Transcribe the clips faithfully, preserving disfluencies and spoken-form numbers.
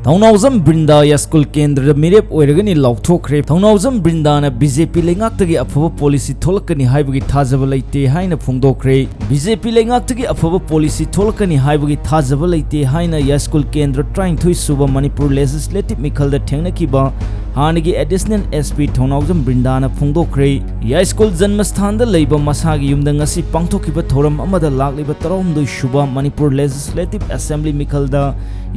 ꯊꯧꯅꯥꯎꯖꯝ ꯕ꯭ꯔꯤꯟꯗꯥ ꯌꯥꯏꯁ꯭ꯀꯨꯜ ꯀꯦꯟꯗ꯭ꯔꯗ ꯃꯤꯔꯦꯞ ꯑꯣꯏꯔꯒꯅꯤ ꯂꯥꯎꯊꯣꯛꯈ꯭ꯔꯦ꯫ ꯊꯧꯅꯥꯎꯖꯝ ꯕ꯭ꯔꯤꯟꯗꯥꯅ ꯕꯤ ꯖꯦ ꯄꯤ ꯂꯩꯉꯥꯛꯇꯒꯤ ꯑꯐꯕ ꯄꯣꯂꯤꯁꯤ ꯊꯣꯛꯂꯛꯀꯅꯤ ꯍꯥꯏꯕꯒꯤ ꯊꯥꯖꯕ ꯂꯩꯇꯦ ꯍꯥꯏꯅ ꯐꯣꯡꯗꯣꯛꯈ꯭ꯔꯦ꯫ ꯕꯤ ꯖꯦ ꯄꯤ ꯂꯩꯉꯥꯛꯇꯒꯤ ꯑꯐꯕ ꯄꯣꯂꯤꯁꯤ ꯊꯣꯛꯂꯛꯀꯅꯤ ꯍꯥꯏꯕꯒꯤ ꯊꯥꯖꯕ ꯂꯩꯇꯦ ꯍꯥꯏꯅ ꯌꯥꯏꯁ꯭ꯀꯨꯜ ꯀꯦꯟꯗ꯭ꯔ ꯇꯔꯥꯅꯤꯊꯣꯏ ꯁꯨꯕ ꯃꯅꯤꯄꯨꯔ ꯂꯦꯖꯤꯁꯂꯦꯇꯤꯚ ꯃꯤꯈꯜꯗ ꯊꯦꯡꯅꯈꯤꯕ ꯍꯥꯟꯅꯒꯤ ꯑꯦꯗꯤꯁꯅꯦꯜ ꯑꯦꯁ ꯄꯤ ꯊꯧꯅꯥꯎꯖꯝ ꯕ꯭ꯔꯤꯟꯗꯥꯅ ꯐꯣꯡꯗꯣꯛꯈ꯭ꯔꯦ꯫ ꯌꯥꯏꯁ꯭ꯀꯨꯜ ꯖꯟꯃꯁꯊꯥꯟꯗ ꯂꯩꯕ ꯃꯁꯥꯒꯤ ꯌꯨꯝꯗ ꯉꯁꯤ ꯄꯥꯡꯊꯣꯛꯈꯤꯕ ꯊꯧꯔꯝ ꯑꯃꯗ ꯂꯥꯛꯂꯤꯕ ꯇꯔꯥꯍꯨꯝꯗꯣꯏ ꯁꯨꯕ ꯃꯅꯤꯄꯨꯔ ꯂꯦꯖꯤꯁꯂꯦꯇꯤꯚ ꯑꯦꯁꯦꯝꯕ꯭ꯂꯤ ꯃꯤꯈꯜꯗ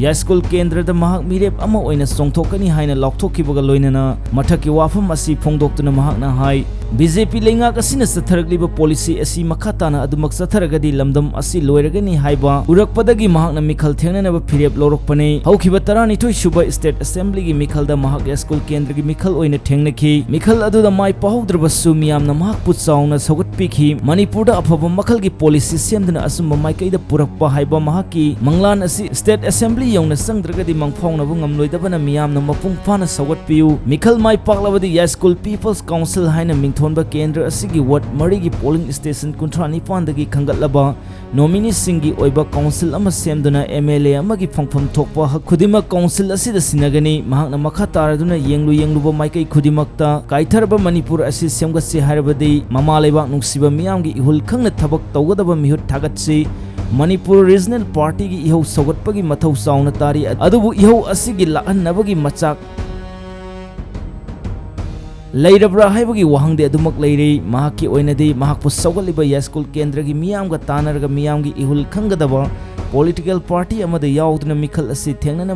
ꯌꯥꯏꯁ꯭ꯀꯨꯜ ꯀꯦꯟꯗ꯭ꯔꯗ ꯃꯍꯥꯛ ꯃꯤꯔꯦꯞ ꯑꯃ ꯑꯣꯏꯅ ꯆꯣꯡꯊꯣꯛꯀꯅꯤ ꯍꯥꯏꯅ ꯂꯥꯎꯊꯣꯛꯈꯤꯕꯒ ꯂꯣꯏꯅꯅ ꯃꯊꯛꯀꯤ ꯋꯥꯐꯝ ꯑꯁꯤ ꯐꯣꯡꯗꯣꯛꯇꯨꯅ ꯃꯍꯥꯛꯅ ꯍꯥꯏ, ꯕꯤ ꯖꯦ ꯄꯤ ꯂꯩꯉꯥꯛ ꯑꯁꯤꯅ ꯆꯠꯊꯔꯛꯂꯤꯕ ꯄꯣꯂꯤꯁꯤ ꯑꯁꯤ ꯃꯈꯥ ꯇꯥꯅ ꯑꯗꯨꯃꯛ ꯆꯠꯊꯔꯒꯗꯤ ꯂꯝꯗꯝ ꯑꯁꯤ ꯂꯣꯏꯔꯒꯅꯤ ꯍꯥꯏꯕ ꯎꯔꯛꯄꯗꯒꯤ ꯃꯍꯥꯛꯅ ꯃꯤꯈꯜ ꯊꯦꯡꯅꯅꯕ ꯐꯤꯔꯦꯞ ꯂꯧꯔꯛꯄꯅꯤ꯫ ꯍꯧꯈꯤꯕ ꯇꯔꯥꯅꯤꯊꯣꯏ ꯁꯨꯕ ꯁ꯭ꯇꯦꯠ ꯑꯦꯁꯦꯝꯕ꯭ꯂꯤꯒꯤ ꯃꯤꯈꯜꯗ ꯃꯍꯥꯛ ꯌꯥꯏꯁ꯭ꯀꯨꯜ ꯀꯦꯟꯗ꯭ꯔꯒꯤ ꯃꯤꯈꯜ ꯑꯣꯏꯅ ꯊꯦꯡꯅꯈꯤ꯫ ꯃꯤꯈꯜ ꯑꯗꯨꯗ ꯃꯥꯏ ꯄꯥꯛꯍꯧꯗ꯭ꯔꯕꯁꯨ ꯃꯤꯌꯥꯝꯅ ꯃꯍꯥꯛꯄꯨ ꯆꯥꯎꯅ ꯁꯧꯒꯠꯄꯤꯈꯤ꯫ ꯃꯅꯤꯄꯨꯔꯗ ꯑꯐꯕ ꯃꯈꯜꯒꯤ ꯄꯣꯂꯤꯁꯤ ꯁꯦꯝꯗꯨꯅ ꯑꯆꯨꯝꯕ ꯃꯥꯏꯀꯩꯗ ꯄꯨꯔꯛꯄ ꯍꯥꯏꯕ ꯃꯍꯥꯛꯀꯤ ꯃꯪꯂꯥꯟ ꯑꯁꯤ ꯁ꯭ꯇꯦꯠ ꯑꯦꯁꯦꯝꯕ꯭ꯂꯤ ꯌꯧꯅ ꯆꯪꯗ꯭ꯔꯒꯗꯤ ꯃꯪꯐꯥꯎꯅꯕ ꯉꯝꯂꯣꯏꯗꯕꯅ ꯃꯤꯌꯥꯝꯅ ꯃꯄꯨꯡ ꯐꯥꯅ ꯁꯧꯒꯠꯄꯤꯌꯨ꯫ ꯃꯤꯈꯜ ꯃꯥꯏ ꯄꯥꯛꯂꯕꯗꯤ ꯌꯥꯏꯁ꯭ꯀꯨꯜ ꯄꯤꯄꯜꯁ ꯀꯥꯎꯟꯁꯤꯜ ꯍꯥꯏꯅ ꯃꯤꯡꯊꯣꯟꯕ ꯀꯦꯟꯗ꯭ꯔ ꯑꯁꯤꯒꯤ ꯋꯥꯔꯗ ꯃꯔꯤꯒꯤ ꯄꯣꯂꯤꯡ ꯁ꯭ꯇꯦꯁꯟ ꯀꯨꯟꯊ꯭ꯔꯥ ꯅꯤꯄꯥꯟꯗꯒꯤ ꯈꯟꯒꯠꯂꯕ ꯅꯣꯃꯤꯅꯤꯁꯤꯡꯒꯤ ꯑꯣꯏꯕ ꯀꯥꯎꯟꯁꯤꯜ ꯑꯃ ꯁꯦꯝꯗꯨꯅ ꯑꯦꯝ ꯑꯦꯜ ꯑꯦ ꯑꯃꯒꯤ ꯐꯪꯐꯝ ꯊꯣꯛꯄ ꯍꯛ ꯈꯨꯗꯤꯡꯃꯛ ꯀꯥꯎꯟꯁꯤꯜ ꯑꯁꯤꯗ ꯁꯤꯟꯅꯒꯅꯤ꯫ ꯃꯍꯥꯛꯅ ꯃꯈꯥ ꯇꯥꯔꯗꯨꯅ ꯌꯦꯡꯂꯨ ꯌꯦꯡꯂꯨꯕ ꯃꯥꯏꯀꯩ ꯈꯨꯗꯤꯡꯃꯛꯇ ꯀꯥꯏꯊꯔꯕ ꯃꯅꯤꯄꯨꯔ ꯑꯁꯤ ꯁꯦꯝꯒꯠꯁꯤ ꯍꯥꯏꯔꯕꯗꯤ ꯃꯃꯥ ꯂꯩꯕꯥꯛ ꯅꯨꯡꯁꯤꯕ ꯃꯤꯌꯥꯝꯒꯤ ꯏꯍꯨꯜ ꯈꯪꯅ ꯊꯕꯛ ꯇꯧꯒꯗꯕ ꯃꯤꯍꯨꯠ ꯊꯥꯒꯠꯁꯤ꯫ ꯃꯅꯤꯄꯨꯔ ꯔꯤꯖꯅꯦꯜ ꯄꯥꯔꯇꯤꯒꯤ ꯏꯍꯧ ꯁꯧꯒꯠꯄꯒꯤ ꯃꯊꯧ ꯆꯥꯎꯅ ꯇꯥꯔꯤ, ꯑꯗꯨꯕꯨ ꯏꯍꯧ ꯑꯁꯤꯒꯤ ꯂꯥꯛꯍꯟꯅꯕꯒꯤ ꯃꯆꯥꯛ ꯂꯩꯔꯕ꯭ꯔꯥ ꯍꯥꯏꯕꯒꯤ ꯋꯥꯍꯪꯗꯤ ꯑꯗꯨꯃꯛ ꯂꯩꯔꯤ꯫ ꯃꯍꯥꯛꯀꯤ ꯑꯣꯏꯅꯗꯤ ꯃꯍꯥꯛꯄꯨ ꯁꯧꯒꯠꯂꯤꯕ ꯌꯥꯏꯁ꯭ꯀꯨꯜ ꯀꯦꯟꯗ꯭ꯔꯒꯤ ꯃꯤꯌꯥꯝꯒ ꯇꯥꯟꯅꯔꯒ ꯃꯤꯌꯥꯝꯒꯤ ꯏꯍꯨꯜ ꯈꯪꯒꯗꯕ ꯄꯣꯂꯤꯇꯤꯀꯦꯜ ꯄꯥꯔꯇꯤ ꯑꯃꯗ ꯌꯥꯎꯗꯨꯅ ꯃꯤꯈꯜ ꯑꯁꯤ ꯊꯦꯡꯅꯅꯕ